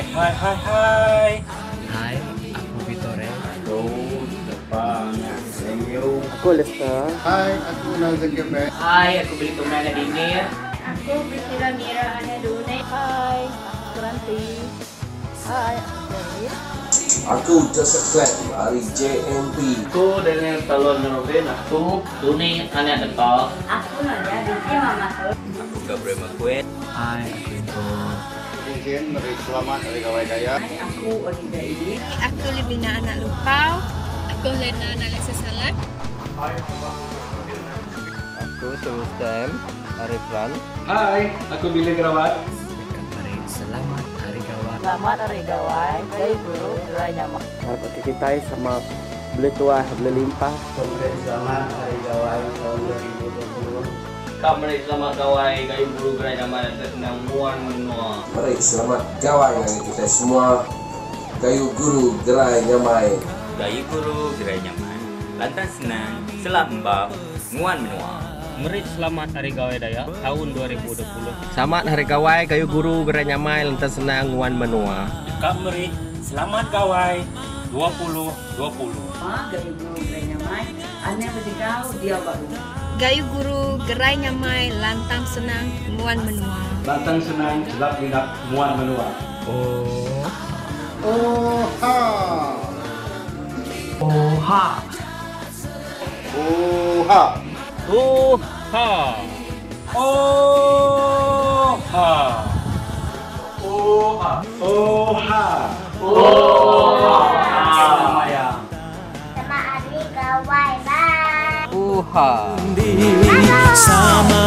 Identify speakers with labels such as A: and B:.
A: Hai hai hai hai.
B: Hai, aku Vitore.
C: Aku Depa anak Samuel.
D: Aku Lester.
E: Hai, aku Nazir Kemet.
F: Hai, aku Billy Tumai anak Dinir.
G: Aku Priscilla Mira anak Dunai.
H: Hai, aku Keranti. Hai, aku Jerry.
I: Aku Joseph Clan ari JMP.
J: Aku Daniel Talon Robin.
F: Aku Duni anak Depa.
G: Aku Nadia binti Mama Sol.
K: Aku Gabriel Makuet.
B: Hai, aku Into.
E: Izin meri selamat Hari Gawai Dayak.
L: Hai, aku Olivia Idi.
M: Aku Livina anak Lupau.
N: Aku Lena anak Lesa Salat.
O: Hai, aku
D: Aku Sebastian Ariflan.
A: Hai, aku Billy Gerawat.
B: Meri selamat Hari Gawai.
H: Selamat Hari Gawai. Gayu guru gerai nyamai.
D: Harap kita sama beli tuah, beli limpah.
C: Meri selamat Hari Gawai tahun 2020.
J: Kak meri selamat Gawai, gayu guru gerai nyamai lantang senang nguan menua.
I: Meri selamat Gawai ngagai kitai semua. Gayu guru gerai nyamai.
K: Gayu guru gerai nyamai, lantang senang, selap embap, nguan menua.
F: Meri selamat Hari Gawai Dayak taun 2020.
D: Selamat Hari Gawai, gayu guru gerai nyamai, lantang senang, nguan menua.
A: Deka meri selamat Gawai 2020.
L: Gayu guru gerai nyamai, anang bedigau diau ba rumah.
M: Gayu guru gerai nyamai, lantang senang, nguan menua.
A: Lantang senang, chelap lindap, nguan menua.
B: Oh.
E: Oh ha.
B: Oh ha.
E: Oh ha.
F: Oh ha.
A: Oh ha. Oh ha. Oh ha.
J: Oh ha.
G: Selamat Hari Gawai. Bye.
D: Oh ha.
G: Bye.